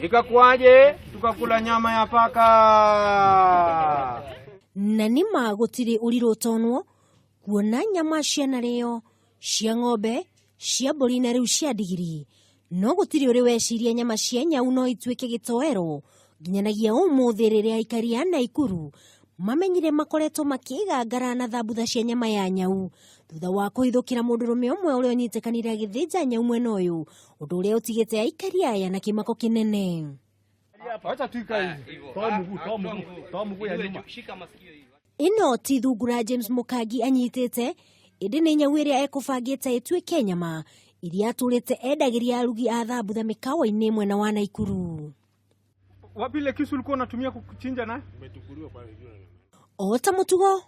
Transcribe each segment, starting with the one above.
Ikakuwaje tukakula nyama ya paka? Na nĩma gũtirĩ ũrirũ ũtonwo kuona nyama cianarĩo cia ng'ombe, cia mbũri na rĩu cia ndigiri, no gũtirĩ ũrĩ weciria nyama cia nyau no ituĩke gĩtoero nginyanagia ũmũthĩ rĩrĩa aikari a Naikuru mamenyire makoretwo makĩgangara na thambutha cia nyama ya nyau thutha wa kũhithũkĩra mũndũrũme ũmwe ũrĩa ũnyitĩkanire agĩthĩnja nyau mwena ũyũ, ũndũ ũrĩa ũtigĩte aikari aya na kĩmako kĩnene. Wacha tuikae hivi. Toa mguu, toa mguu, toa mguu ya nyuma. Ĩno ti thungura James Mũkangi anyitĩte, ĩndĩ nĩ nyau ĩrĩa ekũbangĩte ĩtuĩke nyama iria atũrĩte endagĩria arugi a thambutha mĩkawa-inĩ mwena wa Naikuru. Wapi ile kisu ulikuwa unatumia kuchinja nayo? O ta mũtugo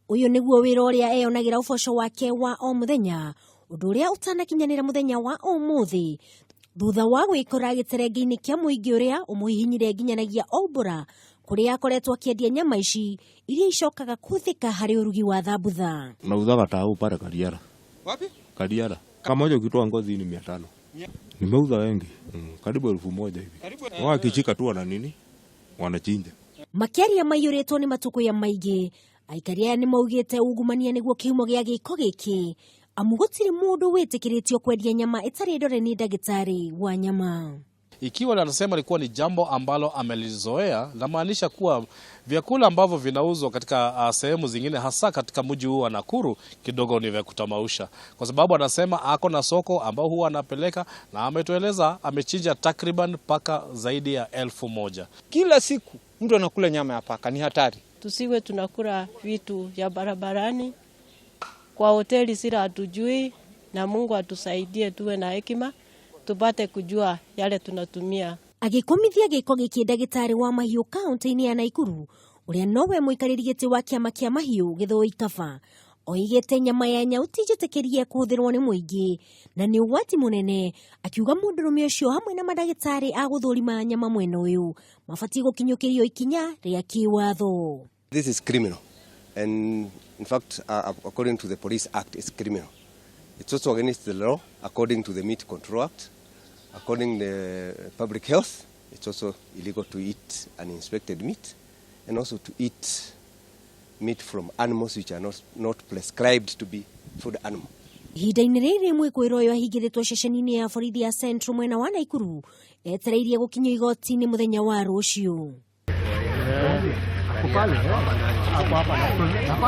ũyũ nĩguo wĩra ũrĩa eyonagĩra ũboco wake wa o mũthenya, ũndũ ũrĩa ũtanakinyanĩra mũthenya wa ũmũthĩ thutha wa gwĩkora gĩterenge-inĩ kĩa mũingĩ ũrĩa ũmũhihinyire nginyanagia Ombũra kũrĩa akoretwo akĩendia nyama ici iria icokaga kũhũthĩka harĩ ũrugi wa thambutha. Nauzaga tao pale Kariara. Wapi? Kariara. Kama ukitoa ngozi ni 500. Nimeuza wengi. Karibu 1000 hivi. Wakichika tu wana nini? Wanachinja. Makĩaria maiyũrĩtwo nĩ matukũ ya maingĩ, aikari aya nĩ maugĩte ungumania nĩguo kĩhumo gĩa gĩko gĩkĩ, amu gũtirĩ mũndũ wĩtĩkĩrĩtio kwendia nyama ĩtarĩ ndore nĩ ndagĩtarĩ wa nyama. Ikiwa anasema ilikuwa ni jambo ambalo amelizoea, namaanisha kuwa vyakula ambavyo vinauzwa katika sehemu zingine hasa katika mji huu wa Nakuru kidogo ni vya kutamausha, kwa sababu anasema ako na soko ambao huwa anapeleka, na ametueleza amechinja takriban paka zaidi ya 1000. Kila siku mtu anakula nyama ya paka, ni hatari. Tusiwe tunakula vitu vya barabarani, kwa hoteli zile hatujui, na Mungu atusaidie tuwe na hekima tupate kujua yale tunatumia. Agĩkũmithia gĩko gĩkĩ, ndagĩtarĩ wa mahiũ kaunti-inĩ ya Naikuru ũrĩa nowe mũikarĩri gĩtĩ wa kĩama kĩa mahiũ Gĩthũi Kaba oigĩte nyama ya nyau ti njĩtĩkĩrie kũhũthĩrwo nĩ mũingĩ na nĩ ũgwati mũnene, akiuga mũndũrũme ũcio hamwe na mandagĩtarĩ a gũthũrima nyama mwena ũyũ mabatiĩ gũkinyũkĩrio ikinya rĩa kĩwatho. This is criminal. And in fact, according to the Police Act, it's criminal. It's also against the law, according to the Meat Control Act. According to the public health, it's also illegal to eat uninspected meat and also to eat meat from animals which are not prescribed to be food animal. Ihinda-inĩ rĩrĩ mwĩkũĩrwo ũyũ ahingĩrĩtwo ceceni-inĩ ya borithi ya Central mwena wa Naikuru etereirie gũkinyio igoti-inĩ mũthenya wa rũciũ. Ako pale. Hapo hapa.